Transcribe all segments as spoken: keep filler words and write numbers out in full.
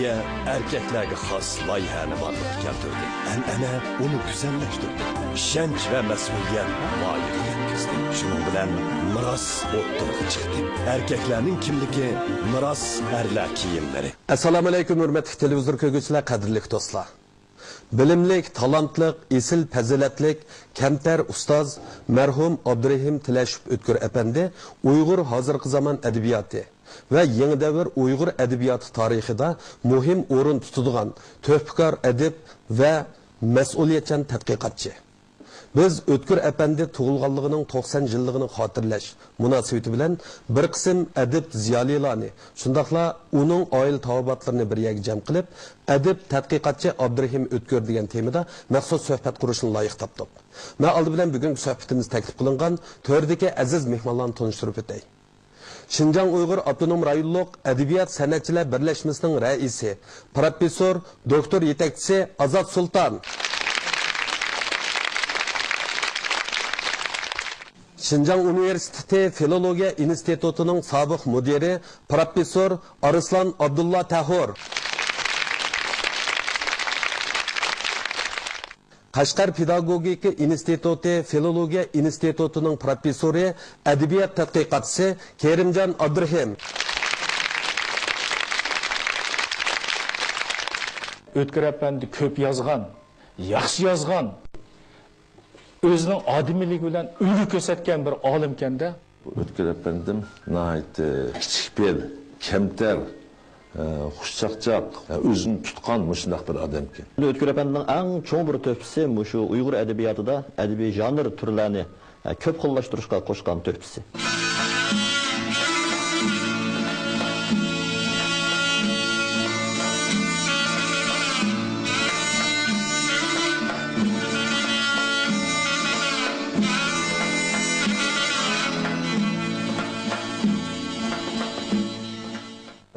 ئەركەكلەرگە خاس لايىھەنى بارلىققا كەلتۈردى. ئەنئەنە ئۇنى گۈزەللەشتۈردى. ئىشەنچ ۋە مەسئۇلىيەت لايىقى يەتكۈزدى. شۇنىڭ بىلەن مىراس ئوتتۇرىغا چىقتى. ئەركەكلەرنىڭ كىملىكى، مىراس، ئەرلەر كىيىملىرى. ئەسسالامۇئەلەيكۇم، ھۆرمەتلىك تېلېۋىزور كۆرگۈچىلەر، قەدىرلىك دوستلار! بىلىملىك، تالانتلىق، ئېسىل پەزىلەتلىك، كەمتەر ئۇستاز، مەرھۇم ئابدۇرېھىم تىلەشوف ئۆتكۈر ئەپەندى ئۇيغۇر ھازىرقى زامان ئەدەبىياتى ۋە يېڭى دەۋر ئۇيغۇر ئەدەبىياتى تارىخىدا مۇھىم ئورۇن تۇتىدىغان تۆھپىكار ئەدىب ۋە مەسئۇلىيەتچان تەتقىقاتچى. بىز ئۆتكۈر ئەپەندى تۇغۇلغانلىقىنىڭ توقسان يىللىقىنى خاتىرىلەش مۇناسىۋىتى بىلەن بىر قىسىم ئەدىب زىيالىيلارنى، شۇنداقلا ئۇنىڭ ئائىلە تاۋابىئاتلىرىنى بىر يەرگە جەم قىلىپ، ئەدىب تەتقىقاتچى ئابدۇرېھىم ئۆتكۈر دېگەن تېمىدا مەخسۇس سۆھبەت قۇرۇشنى لايىق تاپتۇق. مەن ئالدى بىلەن بۈگۈنكى سۆھبىتىمىز تەكلىپ قىلىنغان تۆردىكى ئەزىز مېھمانلارنى تونۇشتۇرۇپ ئۆتەي. شىنجاڭ ئۇيغۇر ئاپتونوم رايونلۇق ئەدەبىيات سەنئەتچىلەر بىرلەشمىسىنىڭ رەئىسى، پروفېسسور، دوكتور يېتەكچىسى ئازات سۇلتان. شىنجاڭ ئۇنىۋېرسىتېتى فىلولوگىيە ئىنستىتۇتىنىڭ سابىق مۇدىرى، پروفېسسور ئارسلان ئابدۇللا تەھۇر. قەشقەر پېداگوگىكا ئىنستىتۇتى فىلولوگىيە ئىنستىتۇتىنىڭ پروفېسسورى، ئەدەبىيات تەتقىقاتچىسى كېرىمجان ئابدۇرېھىم. ئۆتكۈر ئەپەندى كۆپ يازغان، ياخشى يازغان، ئۆزىنىڭ ئادىمىيلىكى بىلەن ئۈلگە كۆرسەتكەن بىر ئالىمكەن-دە. بۇ ئۆتكۈر ئەپەندىم ناھايىتى كىچىك پېئىل، كەمتەر، ئە، خۇشچاقچاق، ئە، ئۆزىنى تۇتقان مۇشۇنداق بىر ئادەمكەن. ئۆتكۈر ئەپەندىنىڭ ئەڭ چوڭ بىر تۆھپىسى مۇشۇ ئۇيغۇر ئەدەبىياتىدا ئەدەبىي ژانىر تۈرلەرنى، ئە، كۆپ خىللاشتۇرۇشقا قوشقان تۆھپىسى.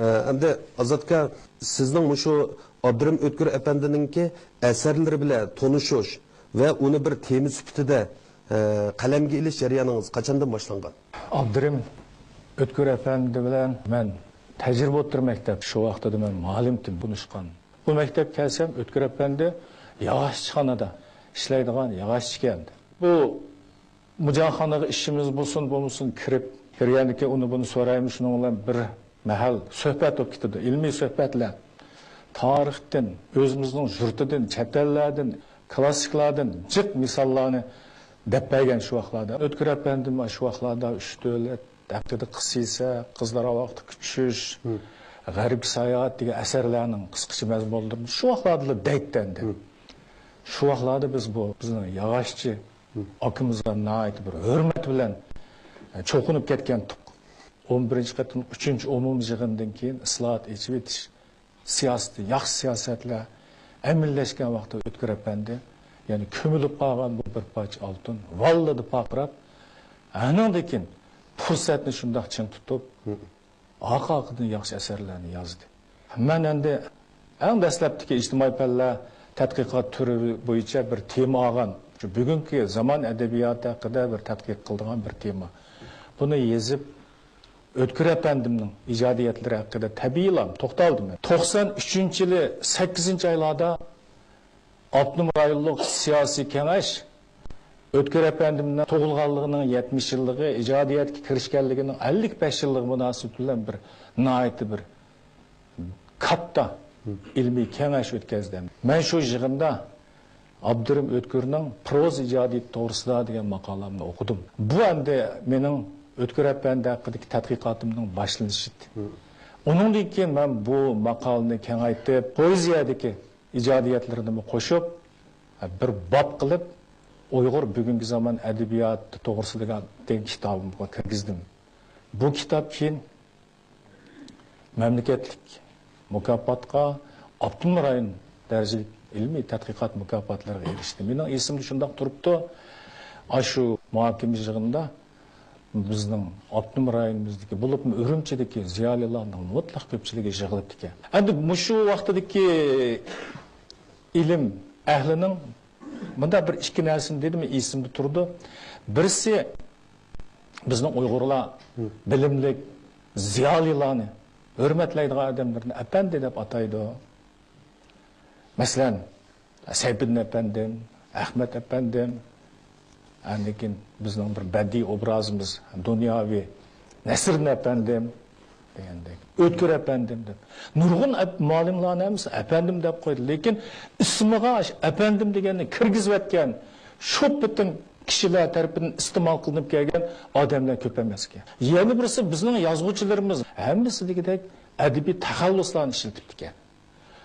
ئەمدى ئازادكا، سىزنىڭ مۇشۇ ئابدۇرېھىم ئۆتكۈر ئەپەندىنىڭكى ئەسەرلىرى بىلەن تونۇشۇش ۋە ئۇنى بىر تېما سۈپىتىدە، ئە، قەلەمگە ئېلىش جەريانىڭىز قاچاندىن باشلانغان؟ ئابدۇرېھىم ئۆتكۈر ئەپەندى بىلەن مەن تەجرىبە ئوتتۇرا مەكتەپ، شۇ ۋاقتىدا مەن مۇئەللىمتىم، تونۇشقان. بۇ مەكتەپكە كەلسەم، ئۆتكۈر ئەپەندى ياغاچچىخانىدا ئىشلەيدىغان ياغاچچىكەن. بۇ مۇجاخانىغا ئىشىمىز بولسۇن بولمىسۇن كىرىپ، كىرگەندىكىن ئۇنى بۇنى سورايمىز، شۇنىڭ بىلەن بىر مەھەل سۆھبەت بولۇپ كېتىدۇ، ئىلمىي سۆھبەتلەر. تارىختىن، ئۆزىمىزنىڭ يۇرتىدىن، چەت ئەللەردىن، كلاسسىكلاردىن جىق مىساللارنى دەپ بەرگەن شۇ ۋاقىتلاردا. ئۆتكۈر ئەپەندىم شۇ ۋاقىتلاردا ئۈچ دۆلەت ھەققىدە قىسسە، قىزلار ئاۋاقتىكى چۈشۈش، غەربكە ساياھەت دېگەن ئەسەرلەرنىڭ قىسقىچە مەزمۇنلىرىنى شۇ ۋاقىتلاردىلا دەيتتى ئەمدى. شۇ ۋاقىتلاردا بىز بۇ بىزنىڭ ياغاچچى ئاكىمىزغا ناھايىتى بىر ھۆرمەت بىلەن، ئە، چوقۇنۇپ كەتكەنتۇق. ئون بىرىنچى قېتىم ئۈچىنچى ئومۇمىي يىغىندىن كېيىن ئىسلاھات، ئېچىۋېتىش سىياسىتى، ياخشى سىياسەتلەر ئەمەلىيلەشكەن ۋاقىتتا ئۆتكۈر ئەپەندى، يەنى كۆمۈلۈپ قالغان بۇ بىر پارچە ئالتۇن ۋاللىدە پارقىراپ، ئانىڭدىن كېيىن پۇرسەتنى شۇنداق چىڭ تۇتۇپ، ئارقا-ئارقىدىن ياخشى ئەسەرلەرنى يازدى. مەن ئەمدى ئەڭ دەسلەپتىكى ئىجتىمائىي پەنلەر تەتقىقات تۈرى بويىچە بىر تېما ئالغان، شۇ بۈگۈنكى زامان ئەدەبىياتى ھەققىدە بىر تەتقىق قىلىدىغان بىر تېما. بۇنى يېزىپ، ئۆتكۈر ئەپەندىمنىڭ ئىجادىيەتلىرى ھەققىدە تەبىئىيلا توختالدىم. توقسان ئۈچىنچى يىلى سەككىزىنچى ئايلاردا ئاپتونوم رايونلۇق سىياسىي كېڭەش ئۆتكۈر ئەپەندىمنىڭ تۇغۇلغانلىقىنىڭ يەتمىش يىللىقى، ئىجادىيەتكە كىرىشكەنلىكىنىڭ ئەللىك بەش يىللىقى مۇناسىۋىتى بىلەن بىر ناھايىتى بىر كاتتا ئىلمىي كېڭەش ئۆتكەزدى. مەن شۇ يىغىندا ئابدۇرېھىم ئۆتكۈرنىڭ پروزا ئىجادىيىتى توغرىسىدا دېگەن ماقالەمنى ئوقۇدۇم. بۇ ئەمدى مېنىڭ ئۆتكۈر ئەپەندى ھەققىدىكى تەتقىقاتىمنىڭ باشلىنىشى ئىدى. ئۇنىڭدىن كېيىن مەن بۇ ماقالىنى كېڭەيتىپ، پوئېزىيەدىكى ئىجادىيەتلىرىنىمۇ قوشۇپ، بىر باب قىلىپ، ئۇيغۇر بۈگۈنكى زامان ئەدەبىياتى توغرىسىدا دېگەن، دېگەن كىتابىمغا كىرگۈزدۈم. بۇ كىتاب كېيىن مەملىكەتلىك مۇكاپاتقا، ئاپتونوم رايون دەرىجىلىك ئىلمىي تەتقىقات مۇكاپاتلىرىغا ئېرىشتى. مېنىڭ ئېسىمدە شۇنداق تۇرۇپتۇ، ئاشۇ مۇھاكىمە يىغىنىدا بىزنىڭ ئاپتونوم رايونىمىزدىكى، بولۇپمۇ ئۈرۈمچىدىكى زىيالىيلارنىڭ مۇتلەق كۆپچىلىكى يىغىلىپتىكەن. ئەمدى مۇشۇ ۋاقتىدىكى ئىلىم ئەھلىنىڭ مۇنداق بىر ئىككى نەرسىنى دېدىم، ئېسىمدە تۇرىدۇ. بىرسى، بىزنىڭ ئۇيغۇرلار بىلىملىك، زىيالىيلارنى ھۆرمەتلەيدىغان ئادەملىرىنى ئەپەندى دەپ ئاتايدۇ. مەسىلەن، سەيپىدىن ئەپەندىم، ئەخمەت ئەپەندىم، ئاندىن كېيىن بىزنىڭ بىر بەدىئىي ئوبرازىمىز دۇنياۋى نەسىردىن ئەپەندىم دېگەندەك، ئۆتكۈر ئەپەندىم دەپ، نۇرغۇن ئەپ-، مۇئەللىملارنى ھەممىسى ئەپەندىم دەپ قويدى. لېكىن ئىسمىغا ئەپەندىم دېگەننى كىرگۈزۈۋەتكەن شۇ پېتىم كىشىلەر تەرىپىدىن ئىستېمال قىلىنىپ كەلگەن ئادەملەر كۆپ ئەمەسكەن. يەنە بىرسى، بىزنىڭ يازغۇچىلىرىمىز ھەممىسى دېگۈدەك ئەدەبىي تەخەللۇسلارنى ئىشلىتىپتىكەن.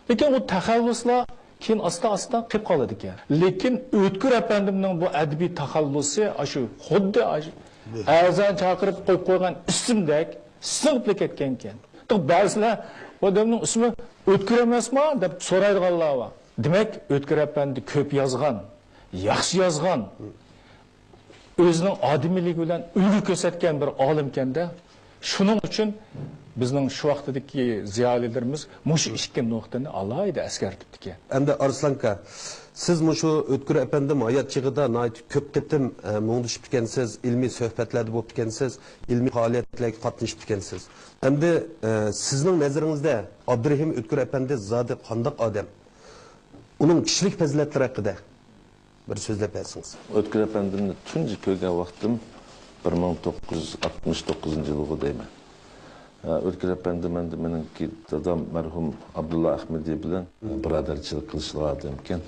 لېكىن ئۇ تەخەللۇسلار كېيىن ئاستا-ئاستا قېلىپ قالىدىكەن. لېكىن ئۆتكۈر ئەپەندىمنىڭ بۇ ئەدەبىي تەخەللۇسى ئاشۇ خۇددى ئاشۇ ئەزان چاقىرىپ قويۇپ قويغان ئىسىمدەك سىڭىپلا كەتكەنكەن. بەزىلەر «ئۇ ئادەمنىڭ ئىسمى ئۆتكۈر ئەمەسمۇ؟» دەپ سورايدىغانلار بار. دېمەك، ئۆتكۈر ئەپەندى كۆپ يازغان، ياخشى يازغان، ئۆزىنىڭ ئادىمىيلىكى بىلەن ئۈلگە كۆرسەتكەن بىر ئالىمكەن-دە. شۇنىڭ ئۈچۈن بىزنىڭ شۇ ۋاقتىدىكى زىيالىيلىرىمىز مۇشۇ ئىككى نۇقتىنى ئالاھىدە ئەسكەرتىپتىكەن. ئەمدى ئارسلانكا، سىز مۇشۇ ئۆتكۈر ئەپەندىم ھايات چېغىدا ناھايىتى كۆپ قېتىم، ئە، مۇڭدىشىپ ئىكەنسىز، ئىلمىي سۆھبەتلەردە بولۇپ ئىكەنسىز، ئىلمىي پائالىيەتلەرگە قاتنىشىپ ئىكەنسىز. ئەمدى، ئە، سىزنىڭ نەزىرىڭىزدە ئابدۇرېھىم ئۆتكۈر ئەپەندى زادى قانداق ئادەم؟ ئۇنىڭ كىشىلىك پەزىلەتلىرى ھەققىدە بىر سۆزلەپ بەرسىڭىز. ئۆتكۈر ئەپەندىمنى تۇنجى كۆرگەن ۋاقتىم بىر مىڭ توققۇز يۈز ئاتمىش توققۇزىنچى يىلغۇ دەيمەن. ئە، ئۆتكۈر ئەپەندىم ئەمدى مېنىڭكى دادام مەرھۇم ئابدۇللا ئەخمىدى بىلەن بۇرادەرچىلىك قىلىشىدىغان ئادەمكەن.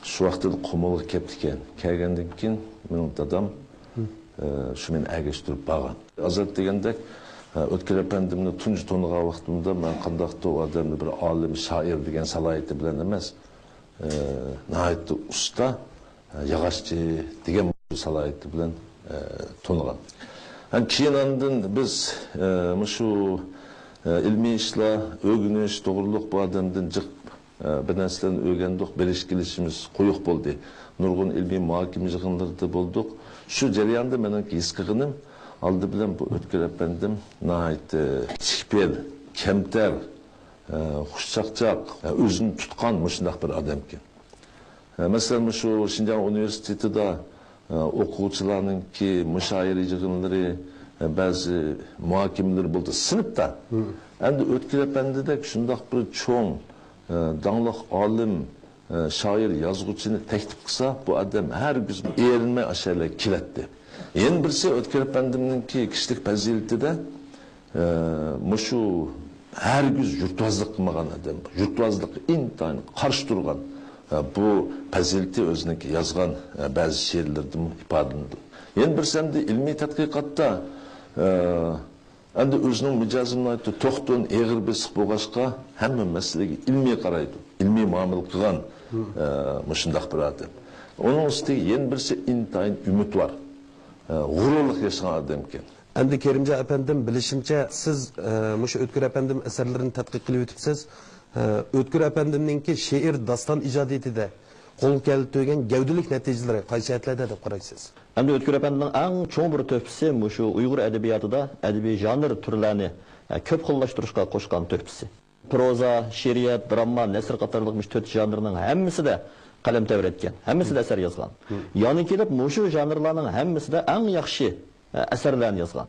شۇ ۋاقىتتا قۇمۇلغا كەپتىكەن. كەلگەندىن كېيىن مېنىڭ دادام، ئە، شۇ مېنى ئەگەشتۈرۈپ بارغان. ئازاد دېگەندەك، ئە، ئۆتكۈر ئەپەندىمنى تۇنجى تونۇغان ۋاقتىمدا مەن قانداقتۇر ئۇ ئادەمنى بىر ئالىم، شائىر دېگەن سالاھىيىتى بىلەن ئەمەس، ئە، ناھايىتى ئۇستا، ئە، ياغاچچى دېگەن سالاھىيىتى بىلەن، ئە، تونۇغان. ھەم كېيىن ئاندىن بىز، ئە، مۇشۇ، ئە، ئىلمىي ئىشلار، ئۆگىنىش توغرۇلۇق بۇ ئادەمدىن جىق، ئە، بىر نەرسىلەرنى ئۆگەندۇق، بېرىش كېلىشىمىز قويۇق بولدى. نۇرغۇن ئىلمىي مۇھاكىمە يىغىنلىرىدا بولدۇق. شۇ جەرياندا مېنىڭ ھېس قىلغىنىم، ئالدى بىلەن بۇ ئۆتكۈر ئەپەندىم ناھايىتى كىچىك پېئىل، كەمتەر، ئە، خۇشچاقچاق، ئە، ئۆزىنى تۇتقان مۇشۇنداق بىر ئادەمكەن. ئە، مەسىلەن، مۇشۇ شىنجاڭ ئۇنىۋېرسىتېتىدا، ئە، ئوقۇغۇچىلارنىڭكى مۇشائىرە يىغىنلىرى، ئە، بەزى مۇھاكىمىلىرى بولدى سىنىپتا. ئەمدى ئۆتكۈر ئەپەندىدەك شۇنداق بىر چوڭ، ئە، داڭلىق ئالىم، ئە، شائىر، يازغۇچىنى تەكلىپ قىلسا، بۇ ئادەم ھەرگىز ئېرىنمەي ئاشۇ يەرلەرگە كېلەتتى. يەنە بىرسى، ئۆتكۈر ئەپەندىمنىڭكى كىشىلىك پەزىلىتىدە، ئە، مۇشۇ ھەرگىز يۇرتۋازلىق قىلمىغان ئادەم، يۇرتۋازلىققا ئىنتايىن قارشى تۇرغان، ئە، بۇ پەزىلىتى ئۆزىنىڭكى يازغان، ئە، بەزى شېئىرلىرىدىمۇ ئىپادىلىنىدۇ. يەنە بىرسى ئەمدى ئىلمىي تەتقىقاتتا، ئە، ئەمدى ئۆزىنىڭ مىجەزى ناھايىتى توختۇن، ئېغىر بېسىق بولغاچقا، ھەممە مەسىلىگە ئىلمىي قارايدۇ. ئىلمىي مۇئامىلە قىلغان، ئە، مۇشۇنداق بىر ئادەم. ئۇنىڭ ئۈستىگە يەنە بىرسى ئىنتايىن ئۈمىدۋار، ئە، غۇرۇرلۇق ياشىغان ئادەمكەن. ئەمدى كېرىمجان ئەپەندىم، بىلىشىمچە، سىز، ئە، مۇشۇ ئۆتكۈر ئەپەندىم ئەسەرلىرىنى تەتقىق قىلىۋېتىپسىز. ئە، ئۆتكۈر ئەپەندىمنىڭكى شېئىر، داستان ئىجادىيىتىدە قولغا كەلتۈرگەن گەۋدىلىك نەتىجىلىرى قايسى جەھەتلەردە دەپ قارايسىز؟ ئەمدى ئۆتكۈر ئەپەندىنىڭ ئەڭ چوڭ بىر تۆھپىسى مۇشۇ ئۇيغۇر ئەدەبىياتىدا ئەدەبىي ژانىر تۈرلەرنى، ئە، كۆپ خىللاشتۇرۇشقا قوشقان تۆھپىسى. پروزا، شېئىرىيەت، دراما، نەسر قاتارلىق مۇشۇ تۆت ژانىرنىڭ ھەممىسىدە قەلەم تەۋرەتكەن، ھەممىسىدە ئەسەر يازغان. يەنە كېلىپ مۇشۇ ژانىرلارنىڭ ھەممىسىدە ئەڭ ياخشى، ئە، ئەسەرلەرنى يازغان.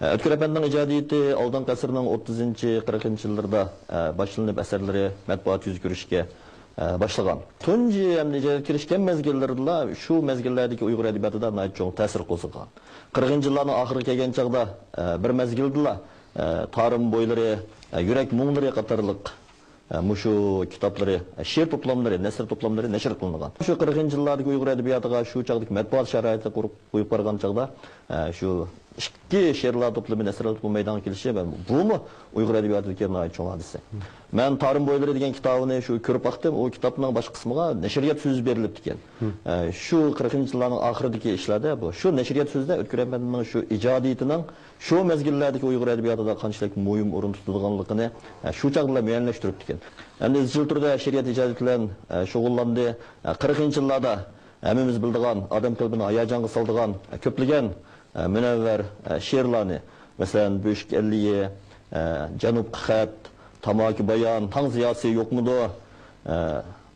ئە، ئۆتكۈر ئەپەندىنىڭ ئىجادىيىتى ئالدىنقى ئەسىرنىڭ ئوتتۇزىنچى، قىرىقىنچى يىللىرىدا، ئە، باشلىنىپ، ئەسەرلىرى مەتبۇئات يۈز كۆرۈشكە، ئە، باشلىغان. تۇنجى ئەمدى ئىجادىيەتكە كىرىشكەن مەزگىللىرىدىلا شۇ مەزگىللەردىكى ئۇيغۇر ئەدەبىياتىدا ناھايىتى چوڭ تەسىر قوزغىغان. قىرىقىنچى يىللارنىڭ ئاخىرىغا كەلگەن چاغدا، ئە، بىر مەزگىلدىلا، ئە، تارىم بويلىرى، ئە، يۈرەك مۇڭلىرى قاتارلىق، ئە، مۇشۇ كىتابلىرى، ئە، شېئىر توپلاملىرى، نەسر توپلاملىرى نەشر قىلىنغان. شۇ قىرىقىنچى يىللاردىكى ئۇيغۇر ئەدەبىياتىغا شۇ چاغدىكى مەتبۇئات شارائىتى قۇرۇپ قويۇپ بارغان چاغدا، ئە، شۇ ئىككى شېئىرلار توپلىمى، نەسرلەر توپلىمى مەيدانغا كېلىشى، بۇمۇ ئۇيغۇر ئەدەبىياتىدىكى ناھايىتى چوڭ ھادىسە. مەن تارىم بويلىرى دېگەن كىتابىنى شۇ كۆرۈپ باقتىم، ئۇ كىتابنىڭ باش قىسمىغا نەشرىيات سۆزى بېرىلىپتىكەن. ئە، شۇ قىرىقىنچى يىللارنىڭ ئاخىرىدىكى ئىشلاردا بۇ، شۇ نەشرىيات سۆزىدە ئۆتكۈر ئەپەندىنىڭ شۇ ئىجادىيىتىنىڭ شۇ مەزگىللەردىكى ئۇيغۇر ئەدەبىياتىدا قانچىلىك مۇھىم ئورۇن تۇتىدىغانلىقىنى، ئە، شۇ چاغدىلا مۇئەييەنلەشتۈرۈپتىكەن. ئەمدى ئىزچىل تۈردە شېئىرىيەت ئىجادىيىتى بىلەن، ئە، شۇغۇللاندى. ئە، قىرىقىنچى يىللاردا ھەممىمىز بىلىدىغان، ئادەم قەلبىنى ھاياجانغا سالىدىغان، ئە، كۆپلىگەن، ئە، مۇنەۋۋەر، ئە، شېئىرلارنى، مەسىلەن، بۆشۈك ئەللىيى، ئە، جەنۇبقا خەت، تاماكا بايان، تاڭ زىياسى يوقمىدۇ، ئە،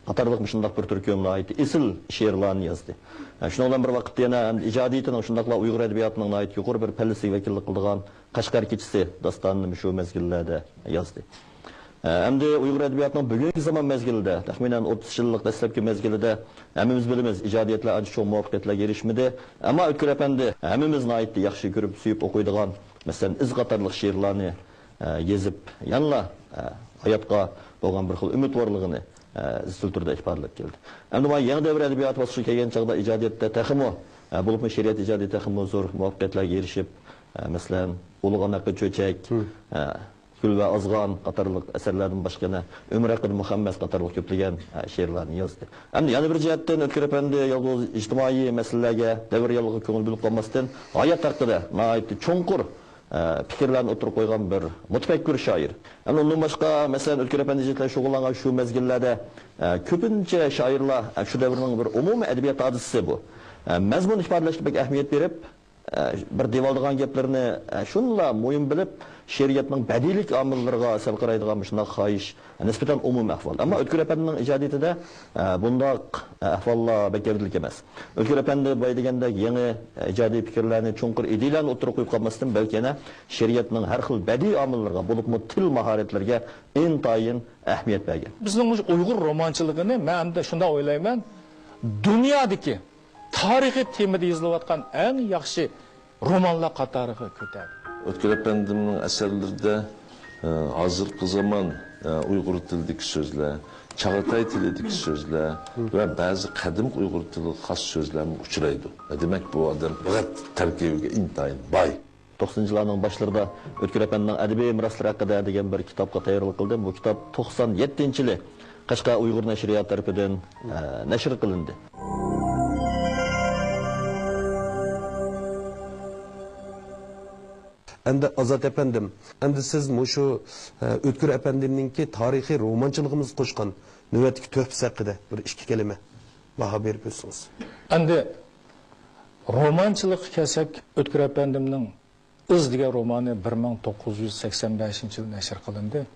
قاتارلىق مۇشۇنداق بىر تۈركۈم ناھايىتى ئېسىل شېئىرلارنى يازدى. ھە، شۇنىڭ بىلەن بىر ۋاقىتتا يەنە ئىجادىيىتىنىڭ، شۇنداقلا ئۇيغۇر ئەدەبىياتىنىڭ ناھايىتى يۇقىرى بىر پەللىسىگە ۋەكىللىك قىلىدىغان قەشقەر كېچىسى داستانىنى مۇشۇ مەزگىللەردە يازدى. ھە، ئەمدى ئۇيغۇر ئەدەبىياتىنىڭ بۈگۈنكى زامان مەزگىلىدە، تەخمىنەن ئوتتۇز يىللىق دەسلەپكى مەزگىلىدە، ھەممىمىز بىلىمىز، ئىجادىيەتلەر ئانچە چوڭ مۇۋەپپەقىيەتلەرگە ئېرىشمىدى. ئەمما ئۆتكۈر ئەپەندى ھەممىمىز ناھايىتى ياخشى كۆرۈپ، سۆيۈپ ئوقۇيدىغان، مەسىلەن، ئىز قاتارلىق شېئىرلارنى، ئە، يېزىپ، يەنىلا، ئە، ھاياتقا بولغان بىر خىل ئۈمىدۋارلىقىنى، ئە، ئىزچىل تۈردە ئىپادىلەپ كەلدى. ئەمدى مانا يېڭى دەۋر ئەدەبىياتى باسقۇچىغا كەلگەن چاغدا ئىجادىيەتتە تېخىمۇ، ئە، بولۇپمۇ شېئىرىيەت ئىجادىيىتى تېخىمۇ زور مۇۋەپپەقىيەتلەرگە ئېرىشىپ، ئە، مەسىلەن، ئۇلۇغ ئاناققا چۆچەك، ئە، گۈل ۋە ئازغان قاتارلىق ئەسەرلەردىن باشقا يەنە ئۆمۈر ھەققىدە مۇخەممەس قاتارلىق كۆپلىگەن، ئە، شېئىرلارنى يازدى. ئەمدى يەنە بىر جەھەتتىن ئۆتكۈر ئەپەندى يالغۇز ئىجتىمائىي مەسىلىلەرگە، دەۋر رېئاللىقىغا كۆڭۈل بۆلۈپ قالماستىن، ھايات ھەققىدە ناھايىتى چوڭقۇر، ئە، پىكىرلەرنى ئوتتۇرىغا قويغان بىر مۇتەپەككۇر شائىر. ئەمدى ئۇندىن باشقا، مەسىلەن، ئۆتكۈر ئەپەندى ئىجادىيەت بىلەن شۇغۇللانغان شۇ مەزگىللەردە، ئە، كۆپىنچە شائىرلار، ئە، شۇ دەۋرنىڭ بىر ئومۇمىي ئەدەبىيات ھادىسىسى بۇ. ئە، مەزمۇن ئىپادىلەشكە بەك ئەھمىيەت بېرىپ، ئە، بىر دېيىۋالىدىغان گەپلىرىنى، ئە، شۇندىلا مۇھىم بىلىپ، شېئىرىيەتنىڭ بەدىئىيلىك ئامىللىرىغا سەل قارايدىغان مۇشۇنداق خاھىش، نىسبەتەن ئومۇمىي ئەھۋال. ئەمما ئۆتكۈر ئەپەندىنىڭ ئىجادىيىتىدە، ئە، بۇنداق، ئە، ئەھۋاللار بەك گەۋدىلىك ئەمەس. ئۆتكۈر ئەپەندى بايا دېگەندەك يېڭى، ئە، ئىجادىي پىكىرلەرنى، چوڭقۇر ئىدىيەلەرنى ئوتتۇرىغا قويۇپ قالماستىن، بەلكى يەنە شېئىرىيەتنىڭ ھەر خىل بەدىئىي ئامىللىرىغا، بولۇپمۇ تىل ماھارەتلىرىگە ئىنتايىن ئەھمىيەت بەرگەن. بىزنىڭ مۇشۇ ئۇيغۇر رومانچىلىقىنى مەن ئەمدى شۇنداق ئويلايمەن، دۇنيادىكى تارىخىي تېمىدا يېزىلىۋاتقان ئەڭ ياخشى رومانلار قاتارىغا كۆتەردى. ئۆتكۈر ئەپەندىمنىڭ ئەسەرلىرىدە، ئە، ھازىرقى زامان، ئە، ئۇيغۇر تىلىدىكى سۆزلەر، چاغاتاي تىلىدىكى سۆزلەر ۋە بەزى قەدىمكى ئۇيغۇر تىلىغا خاس سۆزلەرمۇ ئۇچرايدۇ. دېمەك، بۇ ئادەم لۇغەت تەركىبىگە ئىنتايىن باي. توقسىنىنچى يىللارنىڭ باشلىرىدا ئۆتكۈر ئەپەندىنىڭ ئەدەبىي مىراسلىرى ھەققىدە دېگەن بىر كىتابقا تەييارلىق قىلدىم. بۇ كىتاب توقسان يەتتىنچى يىلى قەشقەر ئۇيغۇر نەشرىياتى تەرىپىدىن، ئە، نەشر قىلىندى. ئەمدى ئازات ئەپەندىم، ئەمدى سىز مۇشۇ، ئە، ئۆتكۈر ئەپەندىمنىڭكى تارىخىي رومانچىلىقىمىزغا قوشقان نۆۋەتتىكى تۆھپىسى ھەققىدە بىر ئىككى كەلىمە باھا بېرىپ ئۆتسىڭىز. ئەمدى رومانچىلىققا كەلسەك، ئۆتكۈر ئەپەندىمنىڭ ئىز دېگەن رومانى بىر مىڭ توققۇز يۈز سەكسەن بەشىنچى يىلى نەشر قىلىندى.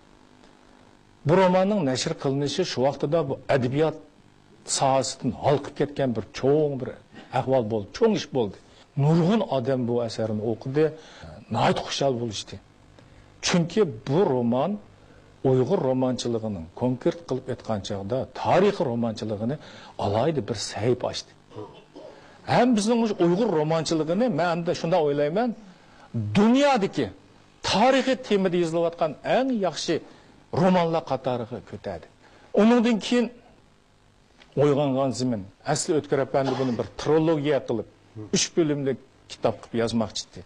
بۇ روماننىڭ نەشر قىلىنىشى شۇ ۋاقتىدا بۇ ئەدەبىيات ساھەسىدىن ھالقىپ كەتكەن بىر چوڭ بىر ئەھۋال بولدى، چوڭ ئىش بولدى. نۇرغۇن ئادەم بۇ ئەسەرنى ئوقۇدى، ناھايىتى خۇشال بولۇشتى. چۈنكى بۇ رومان ئۇيغۇر رومانچىلىقىنىڭ، كونكرېت قىلىپ ئېيتقان چاغدا، تارىخىي رومانچىلىقىنى ئالاھىدە بىر سەھىپە ئاچتى. ھەم بىزنىڭ مۇشۇ ئۇيغۇر رومانچىلىقىنى مەن ئەمدى شۇنداق ئويلايمەن، دۇنيادىكى تارىخىي تېمىدا يېزىلىۋاتقان ئەڭ ياخشى رومانلار قاتارىغا كۆتەردى. ئۇنىڭدىن كېيىن ئويغانغان زېمىن، ئەسلى ئۆتكۈر ئەپەندى بۇنى بىر ترولوگىيە قىلىپ، ئۈچ بۆلۈملۈك كىتاب قىلىپ يازماقچى ئىدى.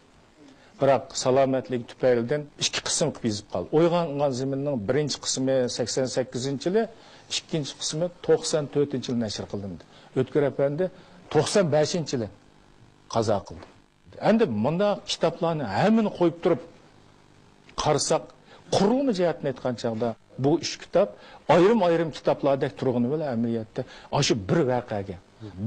بىراق، سالامەتلىكى تۈپەيلىدىن ئىككى قىسىم قىلىپ يېزىپ قالدى. ئويغانغان زېمىننىڭ بىرىنچى قىسمى سەكسەن سەككىزىنچى يىلى، ئىككىنچى قىسمى توقسەن تۆتىنچى يىلى نەشر قىلىندى. ئۆتكۈر ئەپەندى توقسەن بەشىنچى يىلى قازا قىلدى. ئەمدى مۇنداق كىتابلارنى ھەممىنى قويۇپ تۇرۇپ قارىساق، قۇرۇلما جەھەتتىن ئېيتقان چاغدا، بۇ ئۈچ كىتاب ئايرىم-ئايرىم كىتابلاردەك تۇرغىنى بىلەن، ئەمەلىيەتتە ئاشۇ بىر ۋەقەگە،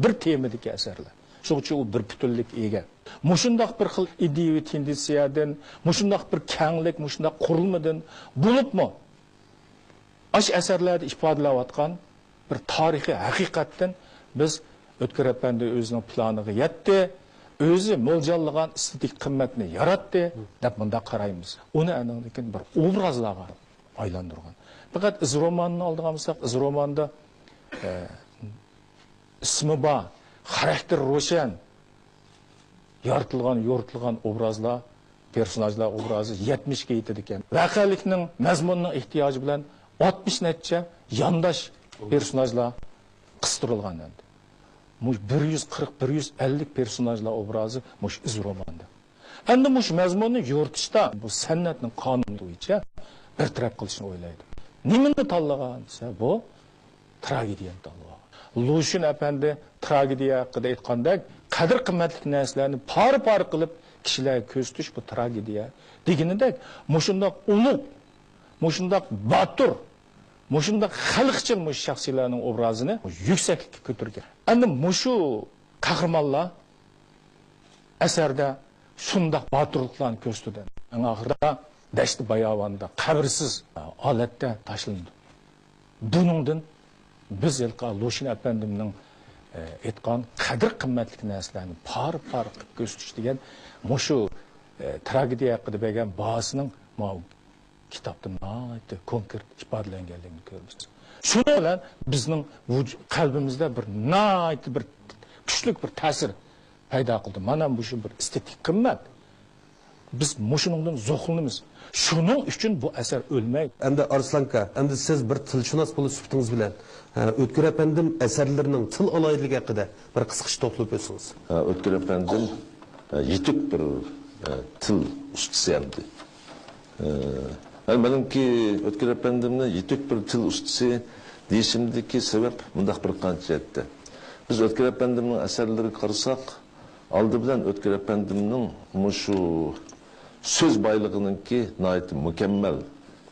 بىر تېمىدىكى ئەسەرلەر. شۇنىڭ ئۈچۈن ئۇ بىر پۈتۈنلۈككە ئىگە. مۇشۇنداق بىر خىل ئىدىيەۋى تېندېنسىيەدىن، مۇشۇنداق بىر كەڭلىك، مۇشۇنداق قۇرۇلمىدىن، بولۇپمۇ ئاشۇ ئەسەرلەردە ئىپادىلەۋاتقان بىر تارىخىي ھەقىقەتتىن بىز ئۆتكۈر ئەپەندى ئۆزىنىڭ پىلانىغا يەتتى، ئۆزى مۆلچەرلىگەن ئېستېتىك قىممەتنى ياراتتى، دەپ مۇنداق قارايمىز. ئۇنى ئاندىن كېيىن بىر ئوبرازلارغا ئايلاندۇرغان. پەقەت ئىز رومانىنى ئالىدىغان بولساق، ئىز روماندا، ئە، ئىسمى بار، خاراكتېرى روشەن، يارىتىلغان، يورۇتۇلغان ئوبرازلار، پېرسوناژلار ئوبرازى يەتمىشكە يېتىدىكەن. ۋەقەلىكنىڭ، مەزمۇننىڭ ئېھتىياجى بىلەن ئاتمىش نەچچە يانداش پېرسوناژلار قىستۇرۇلغان ئەمدى. مۇشۇ بىر يۈز قىرىق، بىر يۈز ئەللىك پېرسوناژلار ئوبرازى مۇشۇ ئىز روماندا. ئەمدى مۇشۇ مەزمۇننى يورۇتۇشتا بۇ سەنئەتنىڭ قانۇنى بويىچە بىر تەرەپ قىلىشنى ئويلايدۇ. نېمىنى تاللىغان دېسە، بۇ تراگېدىيەنى تاللىۋالغان. لۇشۈن ئەپەندى تراگېدىيە ھەققىدە ئېيتقاندەك، قەدىر-قىممەتلىك نەرسىلەرنى پارە-پارە قىلىپ كىشىلەرگە كۆرسىتىش بۇ تراگېدىيە دېگىنىدەك، مۇشۇنداق ئۇلۇغ، مۇشۇنداق باتۇر، مۇشۇنداق خەلقچىل مۇشۇ شەخسىيلەرنىڭ ئوبرازىنى يۈكسەكلىككە كۆتۈرگەن. ئەمدى مۇشۇ قەھرىمانلار ئەسەردە شۇنداق باتۇرلۇقلارنى كۆرسىتىدۇ. ئەڭ ئاخىرىدا دەشتى باياۋاندا قەبرىسىز ھالەتتە تاشلىنىدۇ. بۇنىڭدىن بىز ھېلىقى لۇشۈن ئەپەندىمنىڭ، ئە، ئېيتقان قەدىر-قىممەتلىك نەرسىلەرنى پارە-پارە قىلىپ كۆرسىتىش دېگەن مۇشۇ، ئە، تراگېدىيە ھەققىدە بەرگەن باھاسىنىڭ ماۋۇ كىتابتا ناھايىتى كونكرېت ئىپادىلەنگەنلىكىنى كۆرىمىز. شۇنىڭ بىلەن بىزنىڭ ۋۇج-، قەلبىمىزدە بىر ناھايىتى بىر كۈچلۈك بىر تەسىر پەيدا قىلدى. مانا مۇشۇ بىر ئېستېتىك قىممەت. بىز مۇشۇنىڭدىن زوقلىنىمىز. شۇنىڭ ئۈچۈن بۇ ئەسەر ئۆلمەيدۇ. ئەمدى ئارسلانكا، ئەمدى سىز بىر تىلشۇناس بولۇش سۈپىتىڭىز بىلەن، ئە، ئۆتكۈر ئەپەندىم ئەسەرلىرىنىڭ تىل ئالاھىدىلىكى ھەققىدە بىر قىسقىچە توختىلىپ ئۆتسىڭىز. ئە، ئۆتكۈر ئەپەندىم، ئە، يېتىك بىر، ئە، تىل ئۇستىسى ئەمدى. ئە، مەلۇمكى، ئۆتكۈر ئەپەندىمنى يېتىك بىر تىل ئۇستىسى دېيىشىمدىكى سەۋەب مۇنداق بىر قانچە جەھەتتە. بىز ئۆتكۈر ئەپەندىمنىڭ ئەسەرلىرىگە قارىساق، ئالدى بىلەن ئۆتكۈر ئەپەندىمنىڭ مۇشۇ سۆز بايلىقىنىڭكى ناھايىتى مۇكەممەل،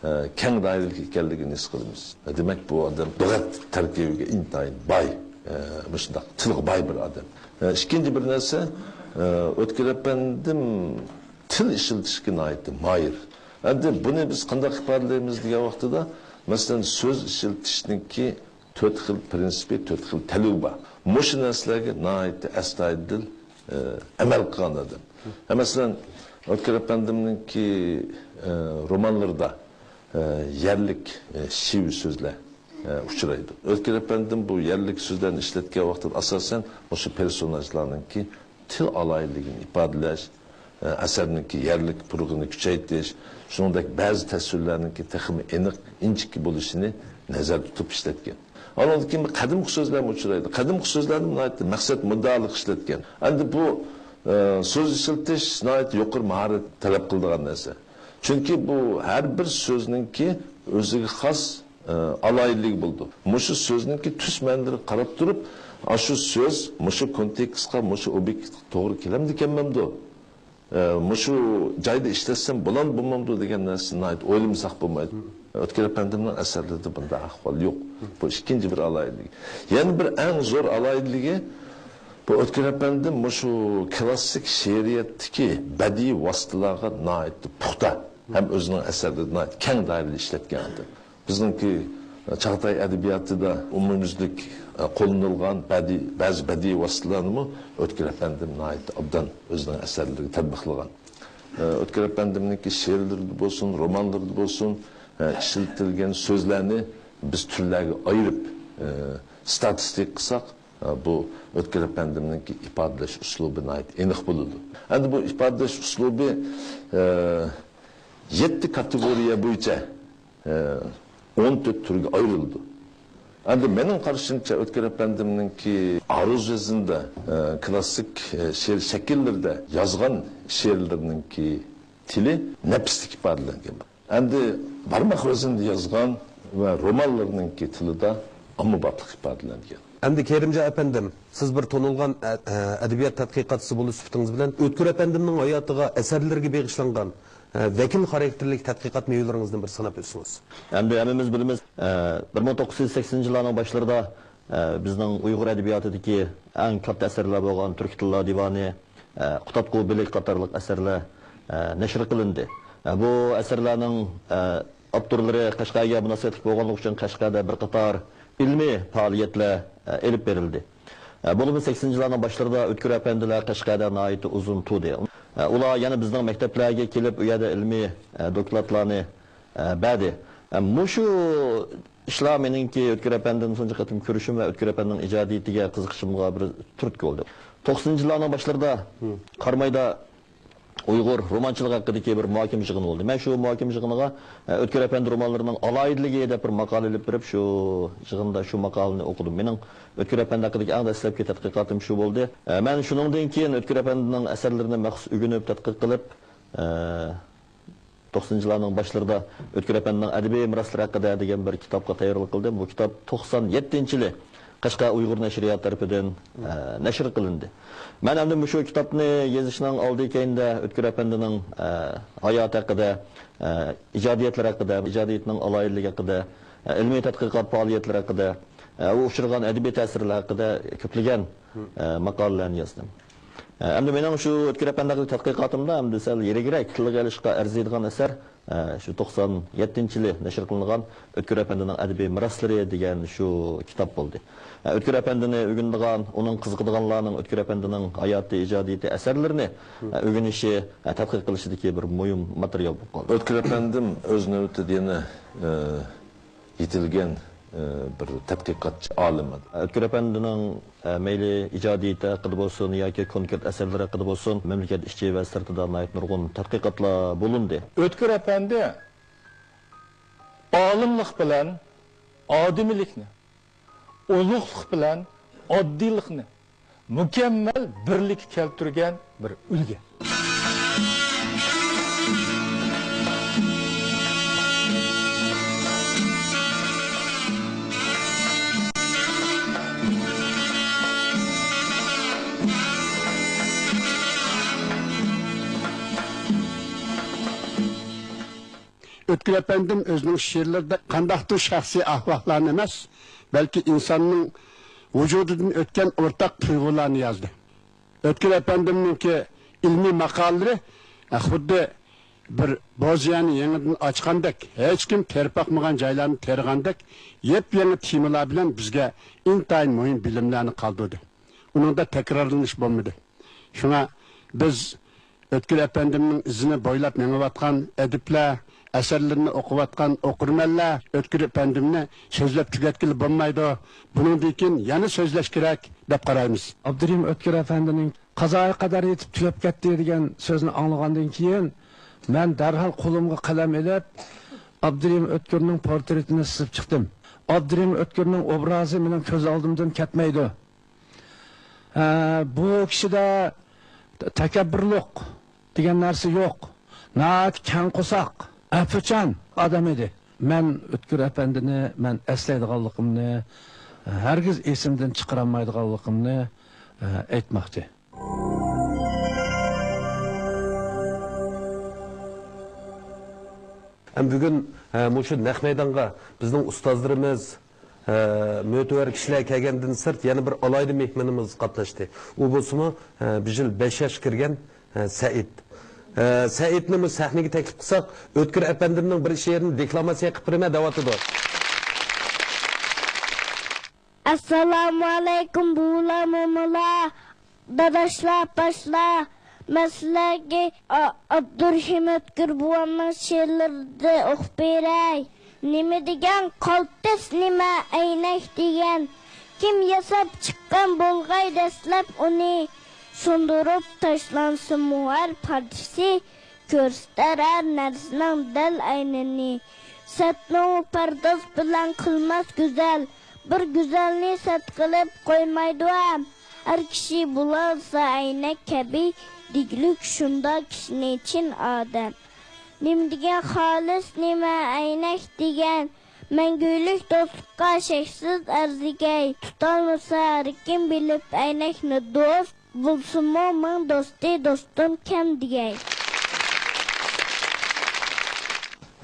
ئە، كەڭ دائىرىلىك ئىكەنلىكىنى ھېس قىلىمىز. دېمەك، بۇ ئادەم لۇغەت تەركىبىگە ئىنتايىن باي، ئە، مۇشۇنداق تىلغا باي بىر ئادەم. ئە، ئىككىنچى بىر نەرسە، ئە، ئۆتكۈر ئەپەندىم تىل ئىشلىتىشكە ناھايىتى ماھىر. ئەمدى بۇنى بىز قانداق ئىپادىلەيمىز دېگەن ۋاقتىدا، مەسىلەن، سۆز ئىشلىتىشنىڭكى تۆت خىل پىرىنسىپى، تۆت خىل تەلىپى بار. مۇشۇ نەرسىلەرگە ناھايىتى ئەستايىدىل، ئە، ئەمەل قىلغان ئادەم. ھە، مەسىلەن، ئۆتكۈر ئەپەندىمنىڭكى، ئە، رومانلىرىدا، ئە، يەرلىك، ئە، شېۋە سۆزلەر، ئە، ئۇچرايدۇ. ئۆتكۈر ئەپەندىم بۇ يەرلىك سۆزلەرنى ئىشلەتكەن ۋاقتىدا ئاساسەن مۇشۇ پېرسوناژلارنىڭكى تىل ئالاھىدىلىكىنى ئىپادىلەش، ئە، ئەسەرنىڭكى يەرلىك پۇرىقىنى كۈچەيتىش، شۇنىڭدەك بەزى تەسۋىرلەرنىڭكى تېخىمۇ ئېنىق، ئىنچىكە بولۇشىنى نەزەردە تۇتۇپ ئىشلەتكەن. ئانىڭدىن كېيىن قەدىمكى سۆزلەرمۇ ئۇچرايدۇ. قەدىمكى سۆزلەرنى ناھايىتى مەقسەت مۇددىئالىق ئىشلەتكەن. ئەمدى بۇ، ئە، سۆز ئىشلىتىش ناھايىتى يۇقىرى ماھارەت تەلەپ قىلىدىغان نەرسە. چۈنكى بۇ ھەر بىر سۆزنىڭكى ئۆزىگە خاس ئالاھىدىلىكى بولىدۇ. مۇشۇ سۆزنىڭكى تۈس مەنىلىرىگە قاراپ تۇرۇپ، ئاشۇ سۆز مۇشۇ كونتېكستقا، مۇشۇ ئوبيېكتقا توغرا كېلەمدىكەنمەمدۇ؟ ئە، مۇشۇ جايدا ئىشلەتسەم بولامدۇ بولمامدۇ دېگەن نەرسىنى ناھايىتى ئويلىمىساق بولمايدۇ. ئۆتكۈر ئەپەندىمنىڭ ئەسەرلىرىدە بۇنداق ئەھۋال يوق. بۇ ئىككىنچى بىر ئالاھىدىلىكى. يەنە بىر ئەڭ زور ئالاھىدىلىكى، بۇ ئۆتكۈر ئەپەندىم مۇشۇ كلاسسىك شېئىرىيەتتىكى بەدىئىي ۋاسىتىلارغا ناھايىتى پۇختا ھەم ئۆزىنىڭ ئەسەرلىرىدە ناھايىتى كەڭ دائىرىدە ئىشلەتكەن ئادەم. بىزنىڭكى چاغاتاي ئەدەبىياتىدا ئومۇميۈزلۈك، ئە، قوللىنىلغان بەدىئىي، بەزى بەدىئىي ۋاسىتىلەرنىمۇ ئۆتكۈر ئەپەندىم ناھايىتى ئوبدان ئۆزىنىڭ ئەسەرلىرىگە تەتبىقلىغان. ئە، ئۆتكۈر ئەپەندىمنىڭكى شېئىرلىرىدا بولسۇن، رومانلىرىدا بولسۇن، ئە، ئىشلىتىلگەن سۆزلەرنى بىز تۈرلەرگە ئايرىپ، ئە، ستاتىستىك قىلساق، ئە، بۇ ئۆتكۈر ئەپەندىمنىڭكى ئىپادىلەش ئۇسلۇبى ناھايىتى ئېنىق بولىدۇ. ئەمدى بۇ ئىپادىلەش ئۇسلۇبى، ئە، يەتتە كاتېگورىيە بويىچە، ئە، ئون تۆت تۈرگە ئايرىلىدۇ. ئەمدى مېنىڭ قارىشىمچە، ئۆتكۈر ئەپەندىمنىڭكى ئارۇز ۋەزنىدە، ئە، كلاسسىك، ئە، شېئىر شەكىللىرىدە يازغان شېئىرلىرىنىڭكى تىلى نەپىسلىك ئىپادىلەنگەن. ئەمدى بارماق ۋەزنىدە يازغان ۋە رومانلىرىنىڭكى تىلىدا ئاممىبابلىق ئىپادىلەنگەن. ئەمدى كېرىمجان ئەپەندىم، سىز بىر تونۇلغان ئە-، ئە-، ئەدەبىيات تەتقىقاتچىسى بولۇش سۈپىتىڭىز بىلەن ئۆتكۈر ئەپەندىمنىڭ ھاياتىغا، ئەسەرلىرىگە بېغىشلانغان، ئە، ۋەكىل خاراكتېرلىك تەتقىقات مېۋىلىرىڭىزدىن بىر ساناپ ئۆتسىڭىز. ئەمدى ھەممىمىز بىلىمىز، ئە، بىر مىڭ توققۇز يۈز سەكسىنىنچى يىللارنىڭ باشلىرىدا، ئە، بىزنىڭ ئۇيغۇر ئەدەبىياتىدىكى ئەڭ كاتتا ئەسەرلەر بولغان تۈركىي تىللار دىۋانى، ئە، قۇتادغۇ بېلىك قاتارلىق ئەسەرلەر، ئە، نەشر قىلىندى. ئە، بۇ ئەسەرلەرنىڭ، ئە، ئاپتورلىرى قەشقەرگە مۇناسىۋەتلىك بولغانلىقى ئۈچۈن قەشقەردە بىر قاتار ئىلمىي پائالىيەتلەر، ئە، ئېلىپ بېرىلدى. ئە، بولۇپمۇ سەكسىنىنچى يىللارنىڭ باشلىرىدا ئۆتكۈر ئەپەندىلەر قەشقەردە ناھايىتى ئۇزۇن تۇردى. ئە، ئۇلار يەنە بىزنىڭ مەكتەپلەرگە كېلىپ، ئۇ يەردە ئىلمىي، ئە، دوكلاتلارنى، ئە، بەردى. ئە، مۇشۇ ئىشلار مېنىڭكى ئۆتكۈر ئەپەندىنى تۇنجى قېتىم كۆرۈشۈم ۋە ئۆتكۈر ئەپەندىنىڭ ئىجادىيىتىگە قىزىقىشىمغا بىر تۈرتكە بولدى. توقسىنىنچى يىللارنىڭ باشلىرىدا قارامايدا ئۇيغۇر رومانچىلىقى ھەققىدىكى بىر مۇھاكىمە يىغىنى بولدى. مەن شۇ مۇھاكىمە يىغىنىغا، ئە، ئۆتكۈر ئەپەندى رومانلىرىنىڭ ئالاھىدىلىكى دەپ بىر ماقالە ئېلىپ بېرىپ، شۇ يىغىندا شۇ ماقالىنى ئوقۇدۇم. مېنىڭ ئۆتكۈر ئەپەندى ھەققىدىكى ئەڭ دەسلەپكى تەتقىقاتىم شۇ بولدى. ئە، مەن شۇنىڭدىن كېيىن ئۆتكۈر ئەپەندىنىڭ ئەسەرلىرىنى مەخسۇس ئۆگىنىپ، تەتقىق قىلىپ، ئە، توقسىنىنچى يىللارنىڭ باشلىرىدا ئۆتكۈر ئەپەندىنىڭ ئەدەبىي مىراسلىرى ھەققىدە دېگەن بىر كىتابقا تەييارلىق قىلدىم. بۇ كىتاب توقسان يەتتىنچى يىلى قەشقەر ئۇيغۇر نەشرىياتى تەرىپىدىن، ئە، نەشر قىلىندى. مەن ئەمدى مۇشۇ كىتابنى يېزىشنىڭ ئالدى كەينىدە ئۆتكۈر ئەپەندىنىڭ، ئە، ھاياتى ھەققىدە، ئە، ئىجادىيەتلىرى ھەققىدە، ئىجادىيىتىنىڭ ئالاھىدىلىكى ھەققىدە، ئە، ئىلمىي تەتقىقات پائالىيەتلىرى ھەققىدە، ئە، ئۇ ئۇچرىغان ئەدەبىي تەسىرلەر ھەققىدە كۆپلىگەن، ئە، ماقالىلەرنى يازدىم. ئەمدى مېنىڭ شۇ ئۆتكۈر ئەپەندى ھەققىدىكى تەتقىقاتىمدا ئەمدى سەل يىرىكرەك تىلغا ئېلىشقا ئەرزىيدىغان ئەسەر، ئە، شۇ توقسان يەتتىنچى يىلى نەشر قىلىنغان ئۆتكۈر ئەپەندىنىڭ ئەدەبىي مىراسلىرى دېگەن شۇ كىتاب بولدى. ئە، ئۆتكۈر ئەپەندىنى ئۆگىنىدىغان، ئۇنىڭ قىزىقىدىغانلارنىڭ ئۆتكۈر ئەپەندىنىڭ ھاياتى، ئىجادىيىتى، ئەسەرلىرىنى، ئە، ئۆگىنىشى، ئە، تەتقىق قىلىشىدىكى بىر مۇھىم ماتېرىيال بولۇپ قالدى. ئۆتكۈر ئەپەندىم ئۆز نۆۋىتىدە يەنە، ئە، يېتىلگەن، ئە، بىر تەتقىقاتچى ئالىم. ئۆتكۈر ئەپەندىنىڭ، ئە، مەيلى ئىجادىيىتى ھەققىدە بولسۇن ياكى كونكرېت ئەسەرلىرى ھەققىدە بولسۇن، مەملىكەت ئىچى ۋە سىرتىدا ناھايىتى نۇرغۇن تەتقىقاتلار بولۇندى. ئۆتكۈر ئەپەندى ئالىملىق بىلەن ئادىمىيلىكنى، ئۇلۇغلۇق بىلەن ئاددىيلىقنى مۇكەممەل بىرلىككە كەلتۈرگەن بىر ئۈلگە. ئۆتكۈر ئەپەندىم ئۆزىنىڭ شېئىرلىرىدا قانداقتۇر شەخسىي ئەھۋاللارنى ئەمەس، بەلكى ئىنساننىڭ ۋۇجۇدىدىن ئۆتكەن ئورتاق تۇيغۇلارنى يازدى. ئۆتكۈر ئەپەندىمنىڭكى ئىلمىي ماقالىلىرى، ئە، خۇددى بىر بوز يەرنى يېڭىدىن ئاچقاندەك، ھېچكىم تېرىپ باقمىغان جايلارنى تېرىغاندەك، يېپيېڭى تېمىلار بىلەن بىزگە ئىنتايىن مۇھىم بىلىملەرنى قالدۇردى. ئۇنىڭدا تەكرارلىنىش بولمىدى. شۇڭا بىز ئۆتكۈر ئەپەندىمنىڭ ئىزىنى بويلاپ مېڭىۋاتقان ئەدىبلەر، ئەسەرلىرىنى ئوقۇۋاتقان ئوقۇرمەنلەر ئۆتكۈر ئەپەندىمنى سۆزلەپ تۈگەتكىلى بولمايدۇ، بۇنىڭدىن كېيىن يەنە سۆزلەش كېرەك، دەپ قارايمىز. ئابدۇرېھىم ئۆتكۈر ئەپەندىنىڭ قازايى قەدەر يېتىپ تۈگەپ كەتتى دېگەن سۆزنى ئاڭلىغاندىن كېيىن، مەن دەرھال قولۇمغا قەلەم ئېلىپ، ئابدۇرېھىم ئۆتكۈرنىڭ پورترېتىنى سىزىپ چىقتىم. ئابدۇرېھىم ئۆتكۈرنىڭ ئوبرازى مېنىڭ كۆز ئالدىمدىن كەتمەيدۇ. ئە، بۇ كىشىدە تەكەببۇرلۇق دېگەن نەرسە يوق. ناھايىتى كەڭ قورساق، ئەپۇچان ئادەم ئىدى. مەن ئۆتكۈر ئەپەندىنى مەن ئەسلەيدىغانلىقىمنى، ھەرگىز ئېسىمدىن چىقىرالمايدىغانلىقىمنى، ئە، ئېيتماقچى. ھەم بۈگۈن، ئە، مۇشۇ نەق مەيدانغا بىزنىڭ ئۇستازلىرىمىز، ئە، مۆتىۋەر كىشىلەر كەلگەندىن سىرت يەنە بىر ئالاھىدە مېھمىنىمىز قاتناشتى. ئۇ بولسىمۇ، ئە، بىر يىل بەش ياشقا كىرگەن، ئە، سەئىد. ئە، سەئىدنى مۇشۇ سەھنىگە تەكلىپ قىلساق، ئۆتكۈر ئەپەندىمنىڭ بىر شېئىرىنى دېكلاماتسىيە قىلىپ بېرىمەن دەۋاتىدۇ. ئەسسالامۇئەلەيكۇم، بوۋىلار، مومىلار، داداشلار، ئاپاشلار. مەن سىلەرگە ئا-، ئابدۇرېھىم ئۆتكۈر بوۋامنىڭ شېئىرلىرىدىن ئوقۇپ بېرەي. نېمە دېگەن قالتىس، نېمە ئەينەك دېگەن؟ كىم ياساپ چىققان بولغاي دەسلەپ ئۇنى؟ سۇندۇرۇپ تاشلانسىمۇ ھەر پارچىسى، كۆرسىتەر ھەر نەرسىنىڭ دەل ئەينىنى. سەتنىڭ پەرداز بىلەن قىلماس گۈزەل، بىر گۈزەلنى سەت قىلىپ قويمايدۇ ھەم. ھەر كىشى بولالىسا ئەينەك كەبى، دېگۈلۈك شۇنداق كىشىنى چىن ئادەم. نېمە دېگەن خالىس، نېمە ئەينەك دېگەن؟ مەڭگۈلۈك دوستلۇققا شەكسىز ئەرزىگەي. تۇتالمىسا ھەركىم بىلىپ ئەينەكنى دوست، بولسىمۇ مىڭ دوستى دوستۇم كەم دېگەي.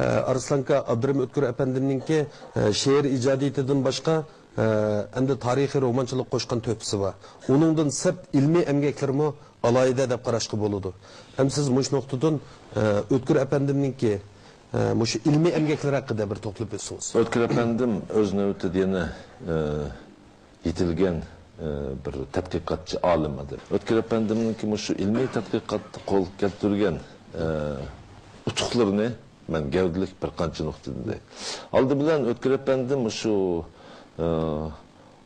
ئە، ئارسلانكا، ئابدۇرېھىم ئۆتكۈر ئەپەندىمنىڭكى، ئە، شېئىر ئىجادىيىتىدىن باشقا، ئە، ئەمدى تارىخىي رومانچىلىق قوشقان تۆھپىسى بار. ئۇنىڭدىن سىرت ئىلمىي ئەمگەكلىرىمۇ ئالاھىدە دەپ قاراشقا بولىدۇ. ھەم سىز مۇشۇ نۇقتىدىن، ئە، ئۆتكۈر ئەپەندىمنىڭكى، ئە، مۇشۇ ئىلمىي ئەمگەكلىرى ھەققىدە بىر توختىلىپ ئۆتسىڭىز. ئۆتكۈر ئەپەندىم ئۆز نۆۋىتىدە يەنە، ئە، يېتىلگەن، ئە، بىر تەتقىقاتچى ئالىم ئىدى. ئۆتكۈر ئەپەندىمنىڭكى مۇشۇ ئىلمىي تەتقىقاتتا قول كەلتۈرگەن، ئە، ئۇتۇقلىرىنى مەن گەۋدىلىك بىر قانچە نۇقتىدىن دەي. ئالدى بىلەن ئۆتكۈر ئەپەندىم مۇشۇ، ئە،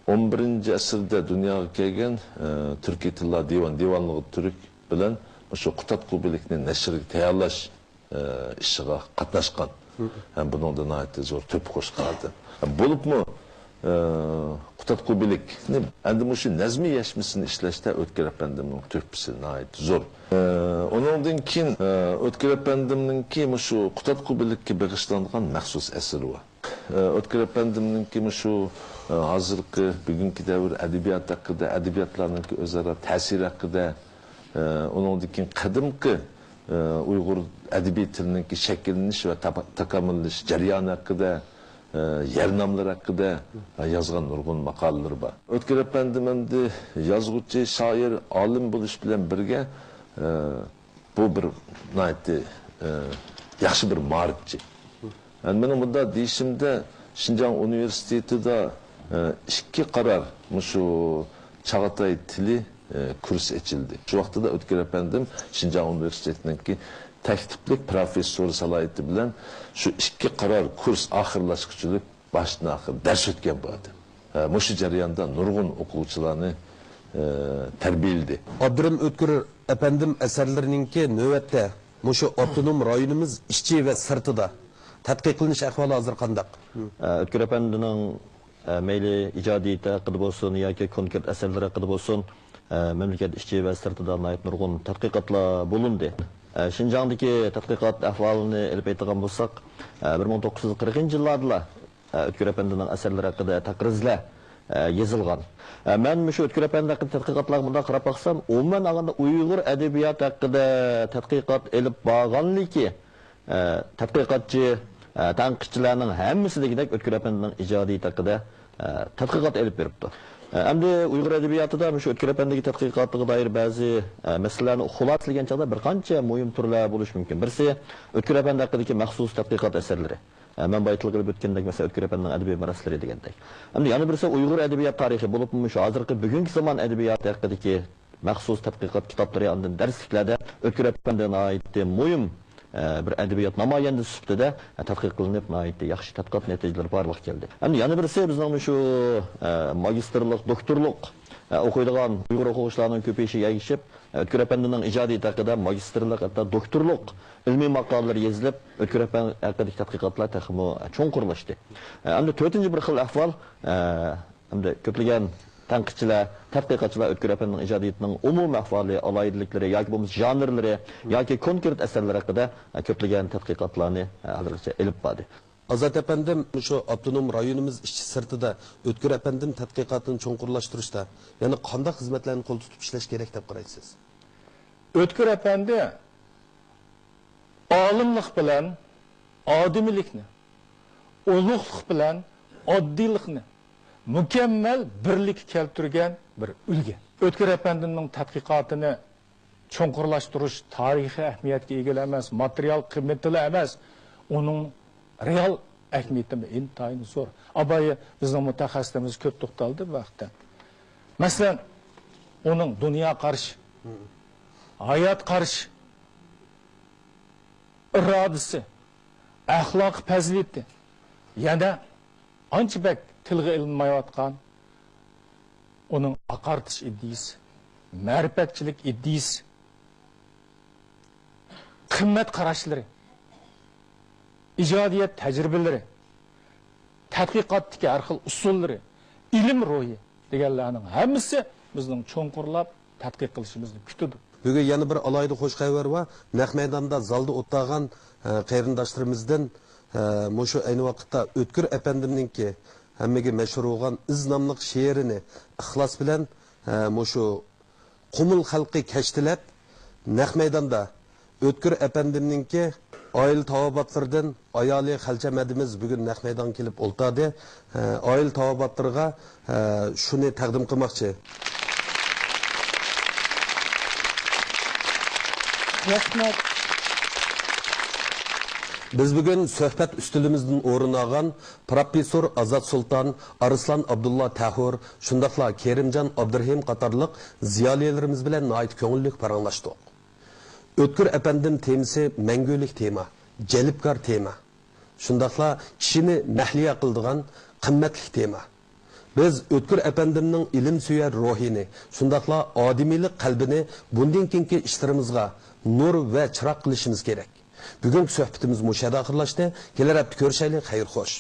ئون بىرىنچى ئەسىردە دۇنياغا كەلگەن، ئە، تۈركىي تىللار دىۋان، دىۋانلىغۇت تۈرك بىلەن مۇشۇ قۇتادغۇ بىلىكنى نەشرگە تەييارلاش ئىشىغا، ئە، ئىشىغا قاتناشقان. ھەم بۇنىڭدا ناھايىتى زور تۆھپە قوشقان ئادەم. بولۇپمۇ، ئە، قۇتادغۇ بىلىكنى ئەمدى مۇشۇ نەزمىي يەشمىسىنى ئىشلەشتە ئۆتكۈر ئەپەندىمنىڭ تۆھپىسى ناھايىتى زور. ئە، ئۇنىڭدىن كېيىن، ئە، ئۆتكۈر ئەپەندىمنىڭكى مۇشۇ قۇتادغۇ بىلىككە بېغىشلانغان مەخسۇس ئەسىرى بار. ئە، ئۆتكۈر ئەپەندىمنىڭكى مۇشۇ، ئە، ھازىرقى بۈگۈنكى دەۋر ئەدەبىياتى ھەققىدە، ئەدەبىياتلارنىڭكى ئۆزئارا تەسىرى ھەققىدە، ئە، ئۇنىڭدىن كېيىن قەدىمكى، ئە، ئۇيغۇر ئەدەبىي تىلىنىڭكى شەكىللىنىش ۋە تاپا-، تاكامۇللىشىش جەريانى ھەققىدە، ئە، يەر ناملىرى ھەققىدە يازغان نۇرغۇن ماقالىلىرى بار. ئۆتكۈر ئەپەندىم ئەمدى يازغۇچى، شائىر، ئالىم بولۇش بىلەن بىرگە، ئە، بۇ بىر ناھايىتى، ئە، ياخشى بىر مائارىپچى. يەنى مېنىڭ مۇنداق دېيىشىمدە، شىنجاڭ ئۇنىۋېرسىتېتىدا، ئە، ئىككى قارار مۇشۇ چاغاتاي تىلى، ئە، كۇرسى ئېچىلدى. شۇ ۋاقتىدا ئۆتكۈر ئەپەندىم شىنجاڭ ئۇنىۋېرسىتېتىنىڭكى تەكلىپلىك پروفېسسورى سالاھىيىتى بىلەن شۇ ئىككى قارار كۇرس ئاخىرلاشقۇچىلىك باشتىن ئاخىر دەرس ئۆتكەن بۇ ئادەم. ئە، مۇشۇ جەرياندا نۇرغۇن ئوقۇغۇچىلارنى، ئە، تەربىيەلىدى. ئابدۇرېھىم ئۆتكۈر ئەپەندىم ئەسەرلىرىنىڭكى نۆۋەتتە مۇشۇ ئاپتونوم رايونىمىز ئىچى ۋە سىرتىدا تەتقىقلىنىش ئەھۋالى ھازىر قانداق؟ ئە، ئۆتكۈر ئەپەندىنىڭ، ئە، مەيلى ئىجادىيىتى ھەققىدە بولسۇن ياكى كونكرېت ئەسەرلىرى ھەققىدە بولسۇن، ئە، مەملىكەت ئىچى ۋە سىرتىدا ناھايىتى نۇرغۇن تەتقىقاتلار بولۇندى. ئە، شىنجاڭدىكى تەتقىقات ئەھۋالىنى ئېلىپ ئېيتىدىغان بولساق، ئە، بىر مىڭ توققۇز يۈز قىرىقىنچى يىللاردىلا، ئە، ئۆتكۈر ئەپەندىنىڭ ئەسەرلىرى ھەققىدە تەقرىزلەر، ئە، يېزىلغان. ئە، مەن مۇشۇ ئۆتكۈر ئەپەندى ھەققىدە تەتقىقاتلارغا مۇنداق قاراپ باقسام، ئومۇمەن ئالغاندا ئۇيغۇر ئەدەبىياتى ھەققىدە تەتقىقات ئېلىپ بارغانلىكى، ئە، تەتقىقاتچى، ئە، تەنقىدچىلەرنىڭ ھەممىسى دېگۈدەك ئۆتكۈر ئەپەندىنىڭ ئىجادىيىتى ھەققىدە، ئە، تەتقىقات ئېلىپ بېرىپتۇ. ئە، ئەمدى ئۇيغۇر ئەدەبىياتىدا مۇشۇ ئۆتكۈر ئەپەندىگە تەتقىقاتىغا دائىر بەزى، ئە، مەسىلىلەرنى خۇلاسىلىگەن چاغدا بىر قانچە مۇھىم تۈرلەر بولۇشى مۇمكىن. بىرسى، ئۆتكۈر ئەپەندى ھەققىدىكى مەخسۇس تەتقىقات ئەسەرلىرى. ئە، مەن بايا تىلغا ئېلىپ ئۆتكەندەك، مەسىلەن، ئۆتكۈر ئەپەندىنىڭ ئەدەبىي مىراسلىرى دېگەندەك. ئەمدى يەنە بىرسى ئۇيغۇر ئەدەبىيات تارىخى بولۇپمۇ مۇشۇ ھازىرقى بۈگۈنكى زامان ئەدەبىياتى ھەققىدىكى مەخسۇس تەتقىقات كىتابلىرى، ئاندىن دەرسلىكلەردە ئۆتكۈر ئەپەندى ناھايىتى مۇھىم، ئە، بىر ئەدەبىيات نامايەندىسى سۈپىتىدە، ئە، تەتقىق قىلىنىپ، ناھايىتى ياخشى تەتقىقات نەتىجىلىرى بارلىققا كەلدى. ئەمدى يەنە بىرسى بىزنىڭ مۇشۇ، ئە، ماگىستىرلىق، دوكتورلۇق، ئە، ئوقۇيدىغان ئۇيغۇر ئوقۇغۇچىلارنىڭ كۆپىيىشىگە ئەگىشىپ، ئە، ئۆتكۈر ئەپەندىنىڭ ئىجادىيىتى ھەققىدە ماگىستىرلىق، ھەتتا دوكتورلۇق ئىلمىي ماقالىلىرى يېزىلىپ، ئۆتكۈر ئەپەندى ھەققىدىكى تەتقىقاتلار تېخىمۇ چوڭقۇرلاشتى. ئە، ئەمدى تۆتىنچى بىر خىل ئەھۋال، ئە، ئەمدى كۆپلىگەن تەنقىدچىلەر، تەتقىقاتچىلار ئۆتكۈر ئەپەندىنىڭ ئىجادىيىتىنىڭ ئومۇمىي ئەھۋالى، ئالاھىدىلىكلىرى ياكى بولمىسا ژانىرلىرى ياكى كونكرېت ئەسەرلىرى ھەققىدە، ئە، كۆپلىگەن تەتقىقاتلارنى، ئە، ھازىرغىچە ئېلىپ باردى. ئازات ئەپەندىم، مۇشۇ ئاپتونوم رايونىمىز ئىچى سىرتىدا ئۆتكۈر ئەپەندىم تەتقىقاتىنى چوڭقۇرلاشتۇرۇشتا يەنە قانداق خىزمەتلەرنى قول تۇتۇپ ئىشلەش كېرەك دەپ قارايسىز؟ ئۆتكۈر ئەپەندى ئالىملىق بىلەن ئادىمىيلىكنى، ئۇلۇغلۇق بىلەن ئاددىيلىقنى مۇكەممەل بىرلىككە كەلتۈرگەن بىر ئۈلگە. ئۆتكۈر ئەپەندىمنىڭ تەتقىقاتىنى چوڭقۇرلاشتۇرۇش تارىخىي ئەھمىيەتكە ئىگىلا ئەمەس، ماتېرىيال قىممىتىلا ئەمەس، ئۇنىڭ رېئال ئەھمىيىتىمۇ ئىنتايىن زور. ئاۋايى بىزنىڭ مۇتەخەسسىسلىرىمىز كۆپ توختالدى بۇ ھەقتە. مەسىلەن، ئۇنىڭ دۇنيا قارىشى، ھايات قارىشى، ئىرادىسى، ئەخلاقىي پەزىلىتى، يەنە ئانچە بەك تىلغا ئېلىنمايۋاتقان ئۇنىڭ ئاقارتىش ئىدىيىسى، مەرىپەتچىلىك ئىدىيىسى، قىممەت قاراشلىرى، ئىجادىيەت تەجرىبىلىرى، تەتقىقاتتىكى ھەر خىل ئۇسۇللىرى، ئىلىم روھى دېگەنلەرنىڭ ھەممىسى بىزنىڭ چوڭقۇرلاپ تەتقىق قىلىشىمىزنى كۈتىدۇ. بۈگۈن يەنە بىر ئالاھىدە خۇش خەۋەر بار. نەق مەيداندا زالدا ئولتۇرغان، ئە، قېرىنداشلىرىمىزدىن، ئە، مۇشۇ ئەينى ۋاقىتتا ئۆتكۈر ئەپەندىمنىڭكى ھەممىگە مەشھۇر بولغان ئىز ناملىق شېئىرىنى ئىخلاس بىلەن، ئە، مۇشۇ قۇمۇل خەلقى كەشتىلەپ، نەق مەيداندا ئۆتكۈر ئەپەندىمنىڭكى ئائىلە تاۋابىئاتلىرىدىن ئايالى خەلچەم ھەدىمىز بۈگۈن نەق مەيدانغا كېلىپ ئولتۇردى. ئە، ئائىلە تاۋابىئاتلىرىغا، ئە، شۇنى تەقدىم قىلماقچى. رەھمەت. بىز بۈگۈن سۆھبەت ئۈستىلىمىزدىن ئورۇن ئالغان پروفېسسور ئازات سۇلتان، ئارسلان ئابدۇللا تەھۇر، شۇنداقلا كېرىمجان ئابدۇرېھىم قاتارلىق زىيالىيلىرىمىز بىلەن ناھايىتى كۆڭۈللۈك پاراڭلاشتۇق. ئۆتكۈر ئەپەندىم تېمىسى مەڭگۈلۈك تېما، جەلپكار تېما. شۇنداقلا كىشىنى مەھلىيا قىلىدىغان قىممەتلىك تېما. بىز ئۆتكۈر ئەپەندىمنىڭ ئىلىمسۆيەر روھىنى، شۇنداقلا ئادىمىيلىك قەلبىنى بۇندىن كېيىنكى ئىشلىرىمىزغا نۇر ۋە چىراغ قىلىشىمىز كېرەك. بۈگۈنكى سۆھبىتىمىز مۇشۇ يەردە ئاخىرلاشتى. كېلەر ھەپتە كۆرۈشەيلى. خەير خوش.